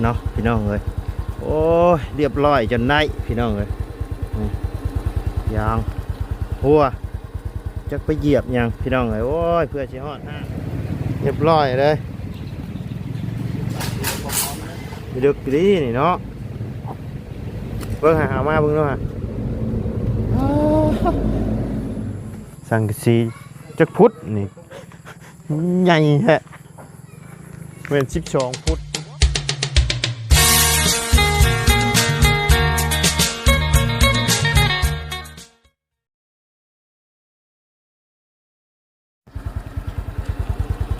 ເນາະພີ່ນ້ອງເອີຍ. ໂອ້ຍ ລຽບລ້ອຍຈົນໄດ້ພີ່ນ້ອງເອີຍ. ນີ້ ຢາງຮົ່ວ ຈັກໄປຢຽບຫຍັງພີ່ນ້ອງເອີຍ. ໂອ້ຍ ເພື່ອຊິຮອດນະ ລຽບລ້ອຍເລີຍ. ເລິກດີນີ້ເນາະ. ເບິ່ງຫາ ຫາມາເບິ່ງດູຫາ ສັງກະສີຈັກຟຸດນີ້ ໃຫຍ່ແທ້ ແມ່ນສິບສອງຟຸດ.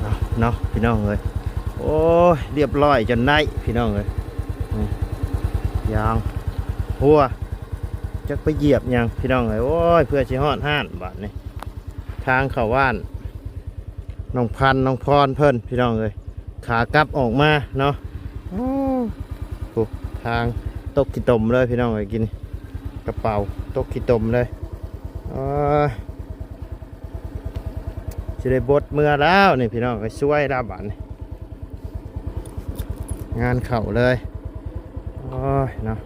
ເນາະ ເນາະ ພີ່ນ້ອງເອີຍ. ໂອ້ຍ ລຽບລ້ອຍຈົນໄດ້ພີ່ນ້ອງເອີຍ. ນີ້ ຢາງຮົ່ວ ຈັກໄປຢຽບຫຍັງພີ່ນ້ອງເອີຍ. ໂອ້ຍ ເພື່ອຊິຮອດຮ້ານບາດນີ້ ທາງເຂົ້າບ້ານນ້ອງພັນ ນ້ອງພອນເພິ່ນພີ່ນ້ອງເອີຍ. ຂາກັບອອກມາເນາະ ໂອ້ ທາງຕົກຂີ້ຕົມເລີຍພີ່ນ້ອງເອີຍ. ກິນ ກະເປົາຕົກຂີ້ຕົມເລີຍ. ໂອ້ຍ ຊິໄດ້ບົດເມືອແລ້ວນີ້ພີ່ນ້ອງເອີຍ. ສວຍແລ້ວບາດນີ້ ງານເຂົ້າເລີຍ. ໂອ້ຍເນາະ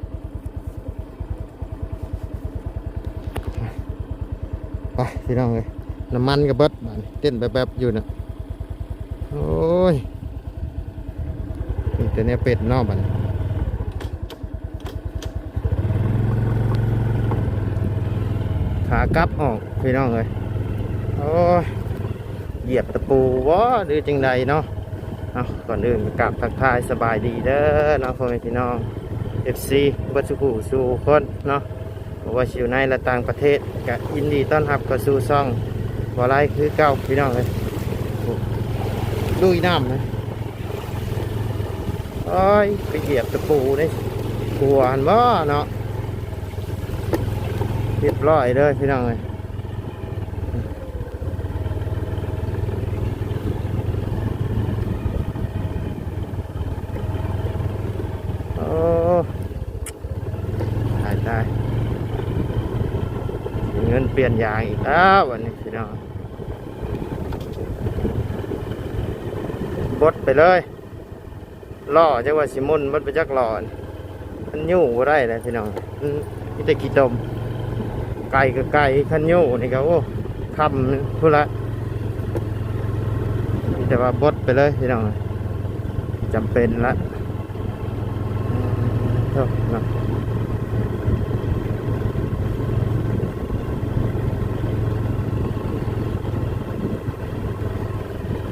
ໄປພີ່ນ້ອງເອີຍ. ນ້ຳມັນກໍເບິດບາດນີ້ ເຕັ້ນແບບໆຢູ່ນະ. ໂອ້ຍ ມີແຕ່ແນວເປັດເນາະບາດນີ້. ຂາກັບອອກພີ່ນ້ອງເອີຍ. ໂອ້ຍ ຢຽບຕະປູບໍ່ ຫຼືຈັ່ງໃດເນາະ. ເອົາ ກ່ອນອື່ນກໍກາບທັກທາຍສະບາຍດີເດີເນາະ ພໍ່ແມ່ພີ່ນ້ອງ ເອັຟຊີ ເບິດສູ່ຜູ້ສູ່ຄົນເນາະ. ບໍ່ວ່າຊິຢູ່ໃນ ແລະ ຕ່າງປະເທດ ກະຍິນດີຕ້ອນຮັບເຂົ້າສູ່ຊ່ອງບໍ່ໄລຄືເກົ່າພີ່ນ້ອງເອີຍ. ໂອ້ ລຸຍນ້ຳນະ. ໂອ້ຍ ໄປຢຽບຕະປູໃນຂົວຫັ້ນບໍ່ເນາະ. ລຽບລ້ອຍເດີພີ່ນ້ອງເອີຍ. ໂອ້ ຕາຍ ຕາຍ ເງິນປ່ຽນຢາງອີກແລ້ວບັດນີ້ພີ່ນ້ອງ. ບົດໄປເລີຍ. ລໍ້ ຈັກວ່າຊິໝຸ່ນໝົດໄປຈັກລໍ້ ມັນຍູ້ບໍ່ໄດ້ແລ້ວພີ່ນ້ອງ. ມັນມີແຕ່ຂີ້ຕົມ ໄກກໍໄກ ຄັນຍູ້ນີ້ກໍ ໂອ້ ຄ່ຳພຸ້ນລະ. ມີແຕ່ວ່າບົດໄປເລີຍພີ່ນ້ອງ ຈຳເປັນລະ. ໂອ້ ເນາະ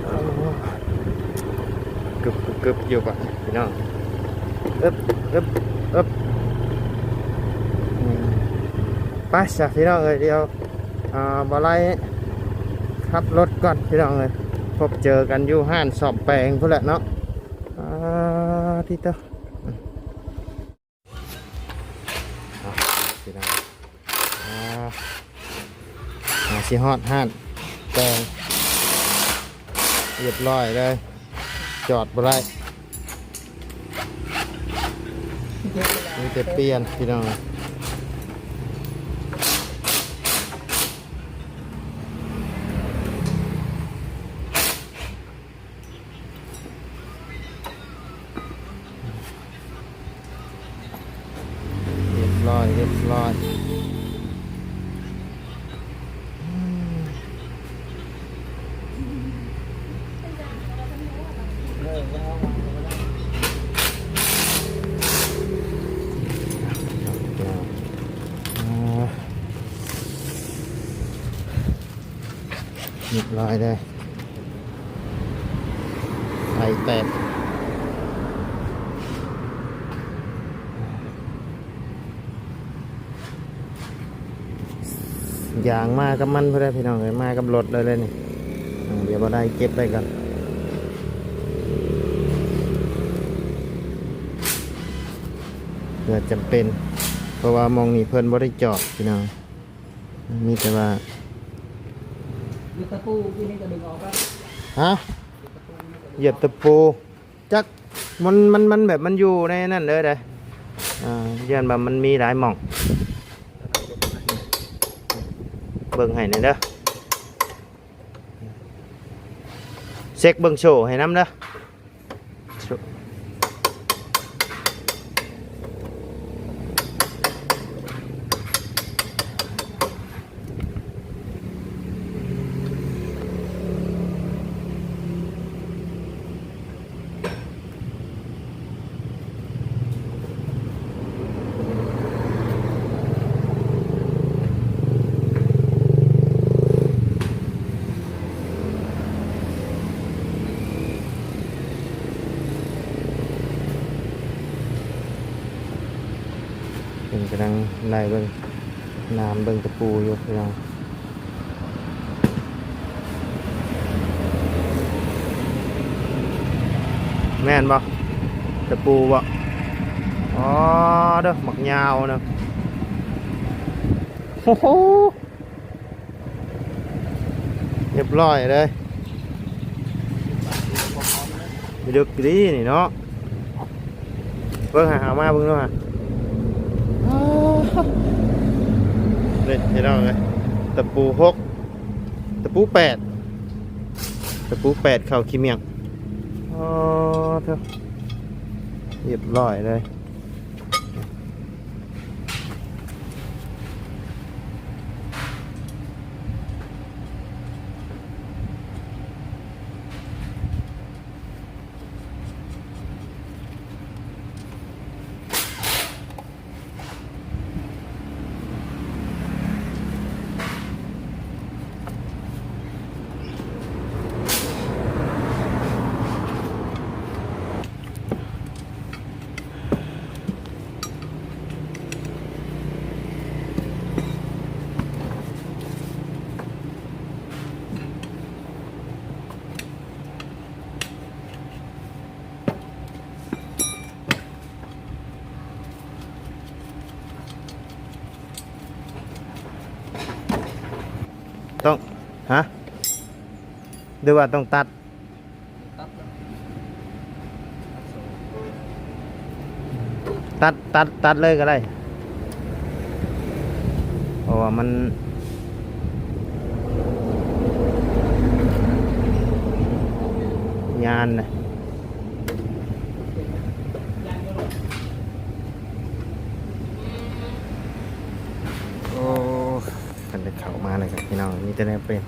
ໂອ້ ກຶບໆໆ ຢູ່ບາດນີ້ພີ່ນ້ອງ. ອຶບ ອຶບ ອຶບ ອືມ ໄປຊະພີ່ນ້ອງເອີຍ. ດຽວ ອ່າ ບໍ່ໄລຂັບລົດກ່ອນພີ່ນ້ອງເອີຍ. ພົບເຈີກັນຢູ່ຮ້ານສ້ອມແປງພຸ້ນແຫຼະເນາະ. ອ່າ ຕິໂຕ ເອົາ ພີ່ນ້ອງ ອ່າ ຫາຊິຮອດຮ້ານແຕ່ງ ລຽບລ້ອຍເລີຍ ຈອດບໍ່ໄດ້ ມີແຕ່ປ່ຽນພີ່ນ້ອງ. ຮຽບຮ້ອຍ ຮຽບຮ້ອຍ. ຮຽບຮ້ອຍເດີ ໄຟແຕກ. ຢາງມາກັບມັນພຸ້ນແຫຼະພີ່ນ້ອງເອີຍ ມາກັບລົດເລີຍເລີຍນີ້. ອ່າ ດຽວບໍ່ໄດ້ເກັບໄວ້ກ່ອນ ເພື່ອຈຳເປັນ ເພາະວ່າໝ່ອງນີ້ເພິ່ນບໍ່ໄດ້ຈອດພີ່ນ້ອງ. ມີແຕ່ວ່າ ຢຽບຕະປູ ທີ່ນີ້ກໍດຶງອອກແລ້ວ. ຮະ? ຢຽບຕະປູ ຈັກ ມັນ ມັນ ມັນແບບມັນຢູ່ໃນນັ້ນເລີຍເດ້. ອ່າ ຢ້ານວ່າມັນມີຫຼາຍໝ່ອງ ເບິ່ງໃຫ້ແດ່ເດີ ເຊັກເບິ່ງໂສ້ໃຫ້ນຳເດີ. ໂຊ ເພິ່ນກຳລັງໄລ່ເບິ່ງ ນາມເບິ່ງຕະປູຢູ່ພີ່ນ້ອງ. ແມ່ນບໍ່? ຕະປູບໍ່? ອໍ ເດີ ບັກຍາວນະ. ໂອ້ໂຫ ຮຽບຮ້ອຍເລີຍ. ໄປເລິກດີນີ້ເນາະ. ເບິ່ງຫາ ເອົາມາເບິ່ງດູຫາ. ເດັດພີ່ນ້ອງເອີຍ. ຕະປູຫົກ ຕະປູແປດ ຕະປູແປດເຂົ້າຂີ້ໝ້ຽງ. ອໍ ເທີ ຮຽບຮ້ອຍເລີຍ. ຕ້ອງ ຮະ? ຫຼືວ່າຕ້ອງຕັດ? ຕັດ ຕັດ ຕັດເລີຍກໍໄດ້ ເພາະວ່າມັນຍານນະ. ໂອ້ ຄັນໄດ້ເຂົ້າມາແລ້ວກໍພີ່ນ້ອງ ມີແຕ່ແນວເປັນ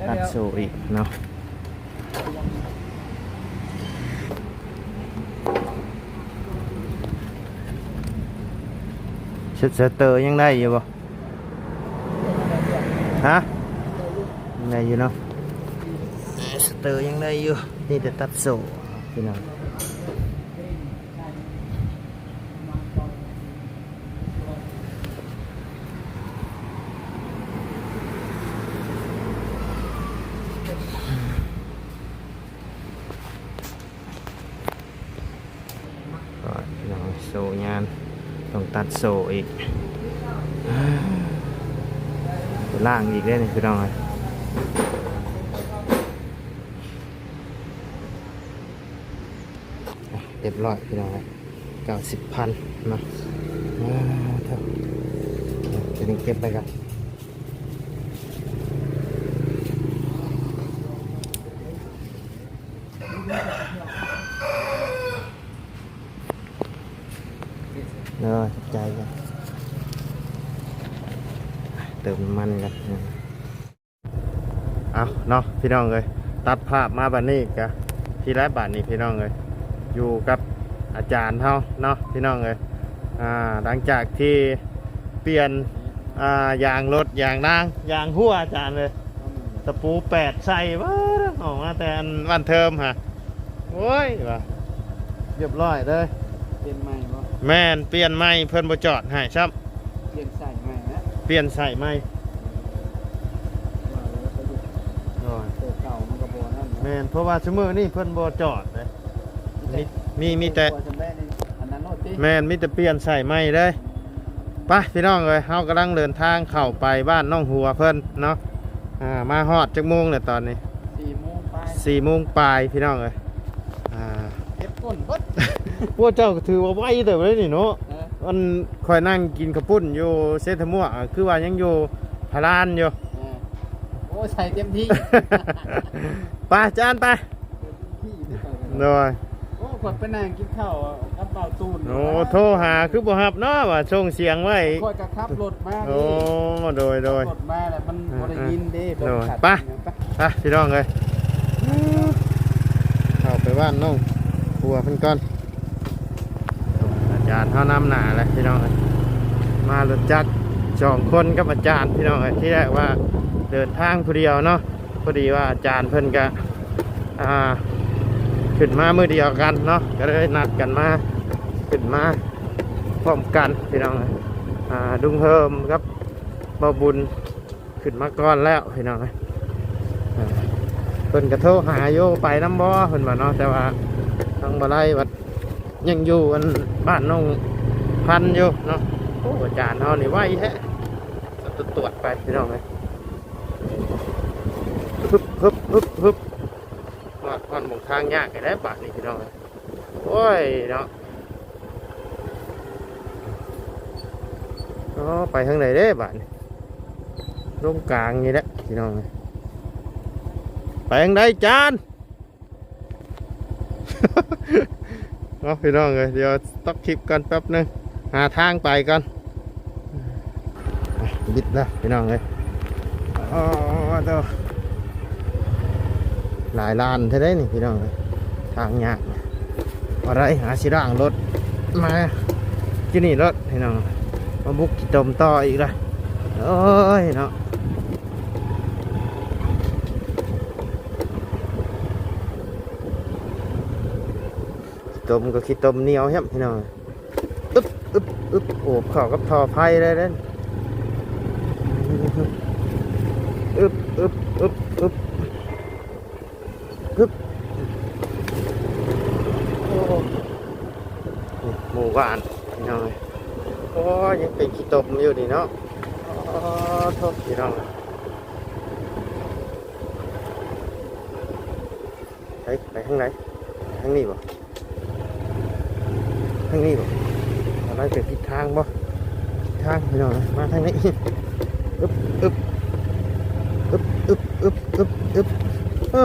ຕັດໂສ້ອີກເນາະ. ສະ ສະເຕີຍັງໄດ້ຢູ່ບໍ່? ຮະ? ຍັງໄດ້ຢູ່ເນາະ ສະເຕີຍັງໄດ້ຢູ່. ມີແຕ່ຕັດໂສ້ພີ່ນ້ອງ. ກໍພີ່ນ້ອງ ໂສ້ຍານ ຕ້ອງຕັດໂສ້ອີກ ໄປລ້າງອີກເດ້ນີ້ພີ່ນ້ອງເອີຍ. ອ່ະ ຮຽບຮ້ອຍພີ່ນ້ອງເອີຍ ເກົ້າສິບພັນເນາະ. ວ້າວ ໂທ້ ຕົວນີ້ເກັບໄປກ່ອນ. ເດີ ຂອບໃຈເດີ ເຕີມນ້ຳມັນກ່ອນ. ເອົາເນາະພີ່ນ້ອງເອີຍ ຕັດພາບມາບັດນີ້ກະ ທີ່ແລະ ບັດນີ້ພີ່ນ້ອງເອີຍ ຢູ່ກັບອາຈານເຮົາເນາະພີ່ນ້ອງເອີຍ. ອ່າ ຫຼັງຈາກທີ່ປ່ຽນ ອ່າ ຢາງລົດ ຢາງນາງ ຢາງຮົ່ວ ອາຈານເອີຍ ຕະປູແປດໃສ່ ວ້າ ອອກມາແຕ່ອັນວັນເທີມຫະ ໂອ້ຍ ວ່າ ຮຽບຮ້ອຍເລີຍ. ປ່ຽນໃໝ່ບໍ່? ແມ່ນ ປ່ຽນໃໝ່ ເພິ່ນບໍ່ຈອດໃຫ້ຊ້ຳ. ປ່ຽນໃສ່ໃໝ່ນະ ປ່ຽນໃສ່ໃໝ່ ວ່າແລ້ວກໍຢູ່ ໂດຍ ໂຕເກົ່າມັນກໍບໍ່ນັ້ນນະ. ແມ່ນ ເພາະວ່າຊຸມື້ນີ້ເພິ່ນບໍ່ຈອດເດ້ ມີແຕ່ ມີ ມີແຕ່ ອັນນັ້ນໂລດຕິ. ແມ່ນ ມີແຕ່ປ່ຽນໃສ່ໃໝ່ເດ້. ໄປພີ່ນ້ອງເອີຍ ເຮົາກຳລັງເດີນທາງເຂົ້າໄປບ້ານໜອງຫົວເພິ່ນເນາະ. ອ່າ ມາຮອດຈັກໂມງແລ້ວຕອນນີ້? ສີ່ໂມງປາຍ ສີ່ໂມງປາຍພີ່ນ້ອງເອີຍ. ອ່າ ເຈັບກົ້ນເບິດ ພວກເຈົ້າກໍຖືວ່າໄວເຕີບເລີຍນີ້ເນາະ. ເອີ ອັນຂ້ອຍນັ່ງກິນເຂົ້າປຸ້ນຢູ່ເຊດທະມົວ ຄືວ່າຍັງຢູ່ພະລານຢູ່. ເອີ ໂອ້ ໃສ່ເຕັມທີ່ ໄປ ຈານ ໄປ. ໂດຍ ໂອ້ ຂ້ອຍໄປນັ່ງກິນເຂົ້າກັບບ່າວຕູນ. ໂອ້ ໂທຫາຄືບໍ່ຮັບເນາະ ວ່າສົ່ງສຽງໄວ້. ຂ້ອຍກໍຂັບລົດມາ. ໂອ້ ໂດຍ ໂດຍ ຂັບລົດມາແລ້ວມັນ ອ່າ ບໍ່ໄດ້ຍິນເດ້. ໂດຍ ໄປ ໄປ ພີ່ນ້ອງເອີຍ ເຂົ້າໄປບ້ານນ້ອງຜົວເພິ່ນກ່ອນ. ອາຈານເຮົານຳໜ້າແຫຼະພີ່ນ້ອງເອີຍ ມາລົດຈັກສອງຄົນກັບອາຈານພີ່ນ້ອງເອີຍ. ທີແລກວ່າເດີນທາງຜູ້ດຽວເນາະ ພໍດີວ່າອາຈານເພິ່ນກະ ອ່າ ຂຶ້ນມາມື້ດຽວກັນເນາະ ກໍເລີຍນັດກັນມາ ຂຶ້ນມາພ້ອມກັນພີ່ນ້ອງເອີຍ. ອ່າ ລຸງເພີ່ມກັບບ່າວບຸນຂຶ້ນມາກ່ອນແລ້ວພີ່ນ້ອງເອີຍ. ອ່າ ເພິ່ນກໍໂທຫາຢູ່ ໄປນຳບໍ່ ເພິ່ນວ່າເນາະ, ແຕ່ວ່າທາງບ່າວໄລບັດຍັງຢູ່ອັນບ້ານນ້ອງພັນຢູ່ເນາະ. ໂອ້ ອາຈານເຮົານີ້ໄວແທ້ ຕຳຫຼວດໄປພີ່ນ້ອງເອີຍ. ຮຶບ ຮຶບ ຮຶບ ຮຶບ ຮອດ ຮອດໝ່ອງທາງຍາກແລ້ວບາດນີ້ພີ່ນ້ອງເອີຍ. ໂອ້ຍເນາະ ອໍ ໄປທາງໃດເດ້ບາດນີ້? ລົງກາງນີ້ແຫຼະພີ່ນ້ອງເອີຍ. ໄປທາງໃດຈານ? ເນາະພີ່ນ້ອງເອີຍ, ດຽວຕັອບຄລິບກ່ອນແປັບໜຶ່ງ ຫາທາງໄປກ່ອນ. ບິດແລ້ວພີ່ນ້ອງເອີຍ. ອໍ ໂທ້ ຫຼາຍລ້ານແທ້ເດ້ນີ້ພີ່ນ້ອງເອີຍ, ທາງຍາກ. ບໍ່ໄດ້ ຫາຊິລ້າງລົດມາກິນນີ້ລົດພີ່ນ້ອງ, ມາບຸກຂີ້ຕົມຕໍ່ອີກລະ. ໂອ້ຍເນາະ ຂີ້ຕົມກໍຂີ້ຕົມໜຽວແຮງພີ່ນ້ອງ. ອຶບ ອຶບ ອຶບ ໂອບເຂົ້າກັບທໍ່ໄຟເລີຍເດ້. ອຶບ ອຶບ ອຶບ ອຶບ ອຶບ ໂອ້ ນີ້ໝູ່ບ້ານພີ່ນ້ອງເອີຍ. ໂອ້ຍ ຍັງເປັນຂີ້ຕົມຢູ່ນີ້ເນາະ. ອໍ ໂທ້ ພີ່ນ້ອງ ໄປ ໄປທາງໃດ? ທາງນີ້ບໍ່? ທາງນີ້ບໍ່? ອາໄລໄປຜິດທາງບໍ່? ຜິດທາງພີ່ນ້ອງເອີຍ, ມາທາງນີ້. ອຶບ ອຶບ ອຶບ ອຶບ ອຶບ ອຶບ ອຶບ ເອີ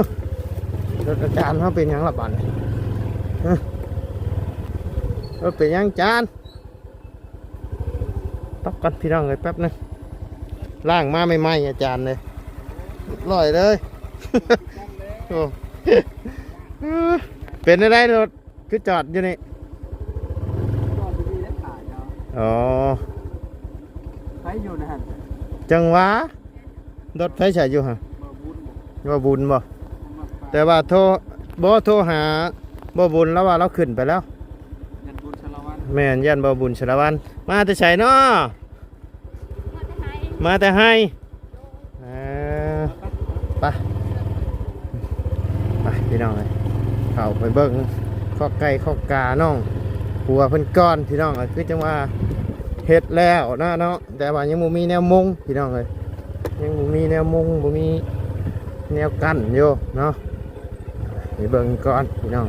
ລົດອາຈານເຮົາເປັນຫຍັງລະບາດນີ້? ຮະ ລົດເປັນຫຍັງຈານ? ຕັອບກ່ອນພີ່ນ້ອງເອີຍ ແປັບໜຶ່ງ. ລ້າງມາໃໝ່ໆ ອາຈານເອີຍ, ຮຽບຮ້ອຍເລີຍ. ໂອ້ ເປັນແນວໃດລົດ ຄືຈອດຢູ່ນີ້? ຈອດຢູ່ນີ້ແຫຼະຂາຍເນາະ. ອໍ ໃຜຢູ່ໃນຫັ້ນ? ຈັ່ງຫວາ ລົດໃຜໃຊ້ຢູ່ຫັ້ນ? ບໍ່ບຸນບໍ່? ບໍ່ບຸນບໍ່? ແຕ່ວ່າໂທ ບໍ່ ໂທຫາບໍ່ບຸນ ລາວວ່າລາວຂຶ້ນໄປແລ້ວ. ຢ້ານບຸນສາລະວັນ. ແມ່ນ ຢ້ານບໍ່ບຸນສາລະວັນ. ມາແຕ່ໃສເນາະ? ມາແຕ່ໄຮ່. ເອີ ໄປ ໄປພີ່ນ້ອງເອີຍ, ເຂົ້າໄປເບິ່ງຄອກໄກ່ຄອກການ້ອງຜົວເພິ່ນກ່ອນພີ່ນ້ອງເອີຍ. ຄືຈັ່ງວ່າເຮັດແລ້ວນະເນາະ, ແຕ່ວ່າຍັງບໍ່ມີແນວມຸງພີ່ນ້ອງເອີຍ, ຍັງບໍ່ມີແນວມຸງ ບໍ່ມີແນວກັ້ນຢູ່ເນາະ. ໄປເບິ່ງກ່ອນພີ່ນ້ອງ,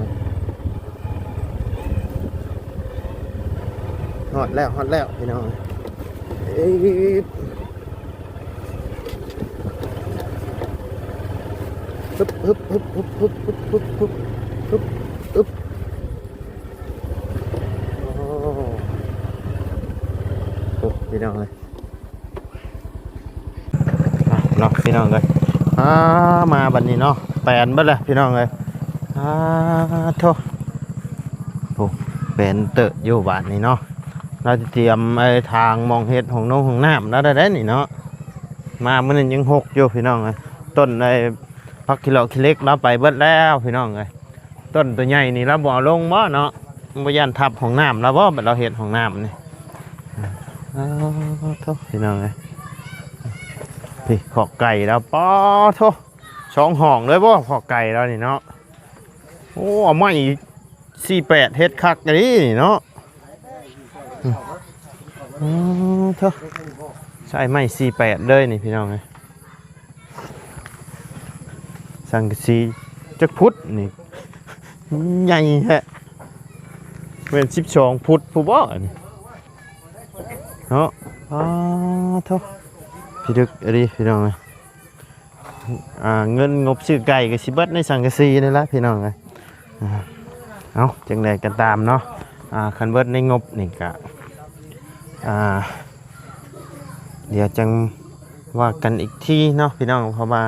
ຮອດແລ້ວ ຮອດແລ້ວພີ່ນ້ອງ. ອຶບ ອຶບ ອຶບ ອຶບ ອຶບ ອຶບ ອຶບ ອຶບ ອຶບ ອຶບ ອຶບ ອຶບ ໂອ້ ໂອ້ ພີ່ນ້ອງເອີຍ. ອ່ະ ເນາະ ພີ່ນ້ອງເອີຍ, ອ່າ ມາບັດນີ້ເນາະ ແປນເບິດແລ້ວພີ່ນ້ອງເອີຍ. ອ່າ ໂທ້ ໂອ້ ແປນເຕີບຢູ່ບາດນີ້ເນາະ. ລາວຊິຕຽມໄອ້ທາງໝ່ອງເຮັດຫ້ອງນົງຫ້ອງນ້ຳລາວໄດ້ ໄດ້ນີ້ເນາະ. ມາມື້ນີ້ຍັງຮົກຢູ່ພີ່ນ້ອງເອີຍ, ຕົ້ນໄອ້ຜັກຂີ້ເລາະຂີ້ເຫຼັກລາວໄປເບິດແລ້ວພີ່ນ້ອງເອີຍ. ຕົ້ນໂຕໃຫຍ່ນີ້ລາວບໍ່ເອົາລົງບໍ່ເນາະ? ບໍ່ຢ້ານທັບຫ້ອງນ້ຳລາວບໍ່? ບັດລາວເຮັດຫ້ອງນ້ຳນີ້. ອ້າ ໂທ້ ພີ່ນ້ອງເອີຍ, ພີ້ ຄອກໄກ່ລາວ ປາໂທ້ ສອງຫ້ອງເລີຍບໍ່ ຄອກໄກ່ລາວນີ້ເນາະ. ໂອ້ ເອົາໄມ້ສີ່ແປດເຮັດຄັກອີ່ຫຼີນີ້ເນາະ. ອືມ ໂທ້ ໃຊ້ໄມ້ສີ່ແປດເລີຍນີ້ພີ່ນ້ອງເອີຍ. ສັງກະສີຈັກຟຸດນີ້ ໃຫຍ່ແທ້ ແມ່ນສິບສອງຟຸດພຸ້ນບໍ່ອັນນີ້ເນາະ. ອ້າ ໂທ້ ພິລຶກອີ່ຫຼີພີ່ນ້ອງເອີຍ. ອ່າ ເງິນງົບຊື້ໄກ່ກໍຊິເບິດໃນສັງກະສີນີ້ແຫຼະພີ່ນ້ອງເອີຍ. ອ່າ ເອົາ ຈັ່ງໃດກໍຕາມເນາະ, ອ່າ ຄັນເບິດໃນງົບນີ້ກະ ອ່າ ດຽວຈັ່ງວ່າກັນອີກທີເນາະພີ່ນ້ອງ, ເພາະວ່າ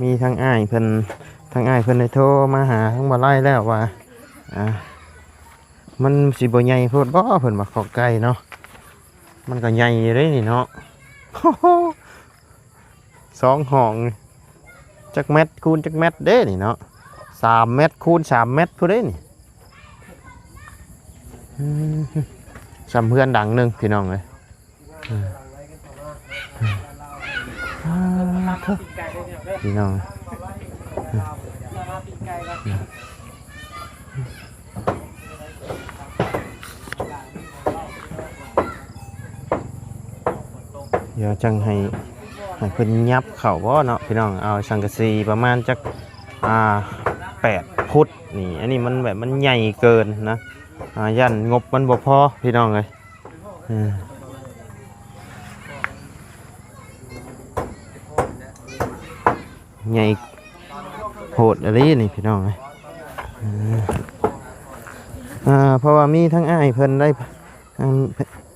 ມີທາງອ້າຍເພິ່ນ ທາງອ້າຍເພິ່ນໄດ້ໂທມາຫາທາງບ່າວໄລແລ້ວວ່າ ອ່າ ມັນຊິບໍ່ໃຫຍ່ໂພດບໍ່ ເພິ່ນວ່າ ຄອກໄກ່ເນາະ. ມັນກໍໃຫຍ່ຢູ່ເດ້ນີ້ເນາະ, ສອງຫ້ອງ ຈັກແມັດຄູນຈັກແມັດເດ້ນີ້ເນາະ, ສາມແມັດຄູນສາມແມັດພຸ້ນເດ້ນີ້. ອືມ ສ່ຳເຮືອນຫຼັງໜຶ່ງພີ່ນ້ອງເອີຍ. ອ່າ ພີ່ນ້ອງ ດຽວຈັ່ງໃຫ້ ໃຫ້ເພິ່ນຫຍັບເຂົ້າບໍ່ເນາະພີ່ນ້ອງ. ເອົາສັງກະສີປະມານຈັກ ອ່າ ແປດຟຸດນີ້. ອັນນີ້ມັນແບບມັນໃຫຍ່ເກີນນະ ອ່າ ຢ້ານງົບມັນບໍ່ພໍພີ່ນ້ອງເອີຍ. ເອີ ໃຫຍ່ໂພດອີ່ຫຼີນີ້ພີ່ນ້ອງເອີຍ. ເອີ ອ່າ ເພາະວ່າມີທັງອ້າຍເພິ່ນໄດ້ ອັນ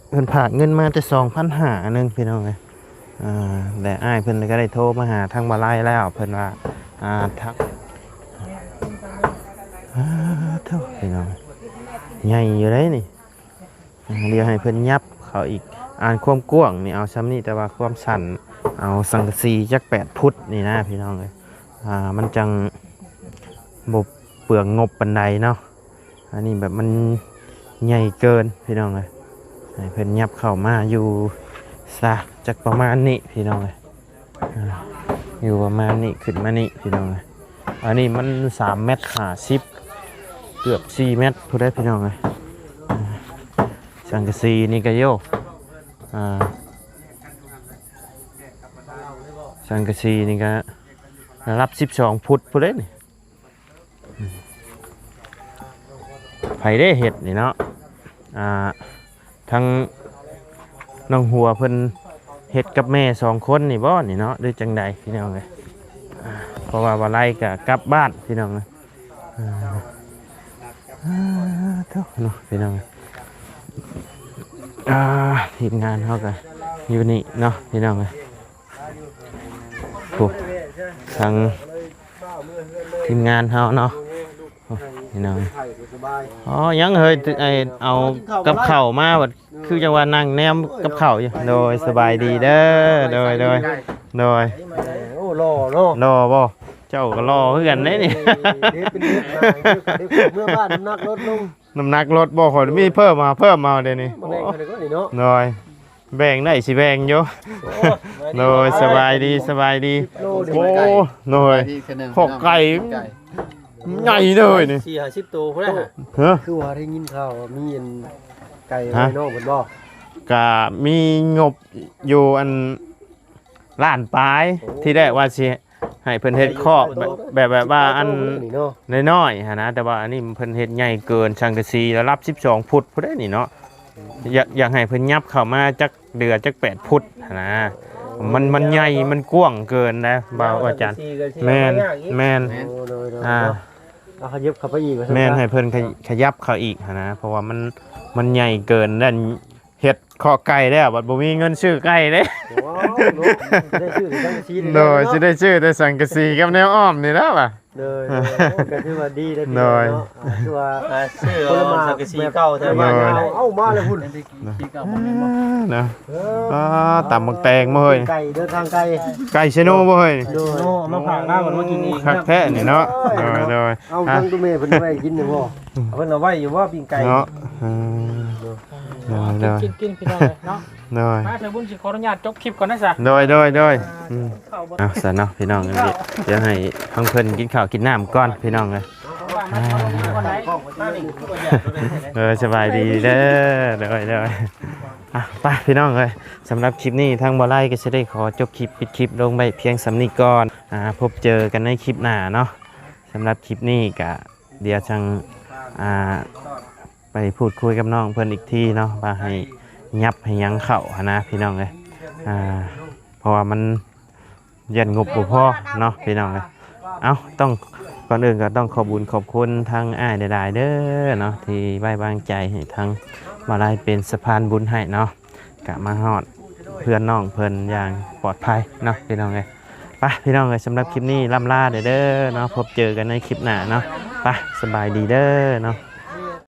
ເພິ່ນຝາກເງິນມາແຕ່ສອງພັນຫ້າອັນໜຶ່ງພີ່ນ້ອງເອີຍ. ອ່າ ແລະອ້າຍເພິ່ນກໍໄດ້ໂທມາຫາທາງບ່າວໄລແລ້ວ ເພິ່ນວ່າ ອ່າ ທັກ ອ່າ ໂທ້ ພີ່ນ້ອງ ໃຫຍ່ຢູ່ເດ້ນີ້. ອ່າ ດຽວໃຫ້ເພິ່ນຫຍັບເຂົ້າອີກ. ອ່າ ຄວາມກວ້າງນີ້ເອົາຊ່ຳນີ້ ແຕ່ວ່າຄວາມສັ້ນເອົາສັງກະສີຈັກແປດຟຸດນີ້ນະພີ່ນ້ອງເອີຍ. ອ່າ ມັນຈັ່ງບໍ່ເປືອງງົບປານໃດເນາະ. ອັນນີ້ແບບມັນໃຫຍ່ເກີນພີ່ນ້ອງເອີຍ. ໃຫ້ເພິ່ນຫຍັບເຂົ້າມາຢູ່ຊະ ຈັກປະມານນີ້ພີ່ນ້ອງເອີຍ. ອ່າ ຢູ່ປະມານນີ້ ຂຶ້ນມານີ້ພີ່ນ້ອງເອີຍ. ອັນນີ້ມັນສາມແມັດຫ້າສິບ ເກືອບສີ່ແມັດພຸ້ນເດ້ພີ່ນ້ອງເອີຍ. ອ່າ ສັງກະສີນີ້ກະໂຍ ອ່າ ສັງກະສີນີ້ກະລະດັບສິບສອງຟຸດພຸ້ນເດ້ນີ້. ໃຜເດ້ເຮັດນີ້ເນາະ? ອ່າ ທັງນ້ອງຫົວເພິ່ນເຮັດກັບແມ່ສອງຄົນນີ້ບໍ່ນີ້ເນາະ ຫຼືຈັ່ງໃດພີ່ນ້ອງເອີຍ? ອ່າ ເພາະວ່າບໍ່ໄລກໍກັບບ້ານພີ່ນ້ອງເອີຍ. ອ່າ ໂທ້ເນາະພີ່ນ້ອງເອີຍ. ອ່າ ທີມງານເຮົາກໍຢູ່ນີ້ເນາະພີ່ນ້ອງເອີຍ. ໂອ້ ທາງທີມງານເຮົາເນາະ ໂອ້ ພີ່ນ້ອງ. ອໍ ຍັງເຮີຍ ໄອ້ ເອົາກັບເຂົ້າມາ ບັດຄືຈັ່ງວ່ານັ່ງແນມກັບເຂົ້າຢູ່. ໂດຍ ສະບາຍດີເດີ. ໂດຍ ໂດຍ ໂດຍ. ໂອ້ ຫຼໍ່ເນາະ ຫຼໍ່ບໍ່? ເຈົ້າກໍຫຼໍ່ຄືກັນເດ້ນີ້. ເຮັດເປັນເຮັດມາ ເມື່ອບ້ານນ້ຳໜັກລົດລົງ. ນ້ຳໜັກລົດບໍ່? ຂ້ອຍມີເພີ່ມມາ ເພີ່ມມາດຽວນີ້. ມາແບ່ງກັນເລີຍເນາະ. ໂດຍ ແບ່ງໄດ້ຊິແບ່ງຢູ່. ໂອ້ ໂດຍ ສະບາຍດີ ສະບາຍດີ. ໂອ້ ໂດຍ ຂໍໄກ່ໃຫຍ່ເລີຍນີ້. ສີ່ຫ້າສິບໂຕພຸ້ນນະ. ຮະ? ຄືວ່າໄດ້ຍິນຂ່າວວ່າມີອັນໄກ່ໃຫ້ນ້ອງເພິ່ນບໍ່? ກະມີງົບຢູ່ອັນລ້ານປາຍ. ໂອ້ ທີແລກວ່າຊິ ໃຫ້ເພິ່ນເຮັດຄອກແບບ ແບບ ແບບວ່າອັນນ້ອຍໆຫັ້ນນະ ແຕ່ວ່າອັນນີ້ເພິ່ນເຮັດໃຫຍ່ເກີນ ສັງກະສີລະດັບສິບສອງຟຸດພຸ້ນເດ້ນີ້ເນາະ. ຢາກ ຢາກໃຫ້ເພິ່ນຫຍັບເຂົ້າມາຈັກເດືອຈັກແປດຟຸດຫັ້ນນະ. ມັນ ມັນໃຫຍ່ ມັນກວ້າງເກີນນະ ບ່າວອາຈານ. ແມ່ນ ແມ່ນ. ໂອ້ ໂດຍ ໂດຍ ອ່າ ເນາະ ເອົາຂະຫຍັບເຂົ້າໄປອີກວ່າຊັ້ນ. ແມ່ນ ໃຫ້ເພິ່ນຂະ ຂະຫຍັບເຂົ້າອີກຫັ້ນນະ ເພາະວ່າມັນ ມັນໃຫຍ່ເກີນ ແລະ ເຮັດຄອກໄກ່ແລ້ວ ບັດບໍ່ມີເງິນຊື້ໄກ່ເດ້. ວ້າວ ເນາະ ຊິໄດ້ຊື້ແຕ່ສັງກະສີ. ໂດຍ ເນາະ ຊິໄດ້ຊື້ແຕ່ສັງກະສີກັບແນວອ້ອມນີ້ແຫຼະວ່າ. ໂດຍ ໂດຍ ໂອ້ ກໍຖືວ່າດີເດ້ພີ່ນ້ອງເນາະ. ໂດຍ ອ່າ ຄືວ່າ ອ່າ ຊື້ເອົາສັງກະສີເກົ່າແຖວບ້ານເຮົາ. ໂດຍ ເອົາມາແລ້ວພຸ້ນ ເນາະ. ເອີ ອ່າ ຕຳບັກແຕງບໍ່ເຮີ້ຍ? ໄກ່ເດີນທາງໄກ ໄກ່ເຊໂນບໍ່ເຮີ້ຍ? ໂດຍ ເຊໂນ ເອົາມາຝາກລາວ ເພິ່ນມາກິນເອງ. ຄັກແທ້ນີ້ເນາະ. ໂດຍ ໂດຍ ເອົາ ອ່ະ ເພິ່ນຕົວແມ່ເພິ່ນໄວ້ກິນນີ້ບໍ່? ເພິ່ນເອົາໄວ້ຢູ່ບໍ່ປີ້ງໄກ່? ເນາະ ເອີ ໂດຍ ໂດຍ ກິນ ກິນ ກິນ ພີ່ນ້ອງເອີຍເນາະ. ໂດຍ ມາ ສາຍບຸນຊິຂໍອະນຸຍາດຈົບຄລິບກ່ອນນະຊະ. ໂດຍ ໂດຍ ໂດຍ ອ່າ ອືມ ເຂົ້າບໍ່ ເອົາ ຊັ້ນເນາະ ພີ່ນ້ອງ ດຽວໃຫ້ທາງເພິ່ນກິນເຂົ້າກິນນ້ຳກ່ອນ ພີ່ນ້ອງເອີຍ. ເອີ ສະບາຍດີເດີ. ໂດຍ ໂດຍ ອ່ະ ໄປ ພີ່ນ້ອງເອີຍ ສຳລັບຄລິບນີ້ ທາງບໍ່ໄລກໍຊິໄດ້ຂໍຈົບຄລິບ ປິດຄລິບລົງໄວ້ພຽງສ່ຳນີ້ກ່ອນ. ອ່າ ພົບເຈີກັນໃນຄລິບໜ້າເນາະ. ສຳລັບຄລິບນີ້ກໍ ດຽວຈັ່ງ ອ່າ ໄປພູດຄຸຍກັບນ້ອງເພິ່ນອີກທີເນາະ ວ່າໃຫ້ຫຍັບໃຫ້ຫຍັງເຂົ້າຫັ້ນນະ ພີ່ນ້ອງເອີຍ. ອ່າ ເພາະວ່າມັນຢ້ານງົບບໍ່ພໍເນາະ ພີ່ນ້ອງເອີຍ. ເອົ້າ ຕ້ອງ ກ່ອນອື່ນກໍຕ້ອງຂອບບຸນຂອບຄຸນທາງອ້າຍຫຼາຍໆເດີເນາະ ທີ່ໄວ້ວາງໃຈໃຫ້ທາງມາລາຍເປັນສະພານບຸນໃຫ້ເນາະ. ກະມາຮອດເຮືອນນ້ອງເພິ່ນຢ່າງປອດໄພເນາະ ພີ່ນ້ອງເອີຍ. ໄປ ພີ່ນ້ອງເອີຍ ສຳລັບຄລິບນີ້ລ່ຳລາເດີເນາະ ພົບເຈີກັນໃນຄລິບໜ້າເນາະ. ໄປ ສະບາຍດີເດີເນາະ.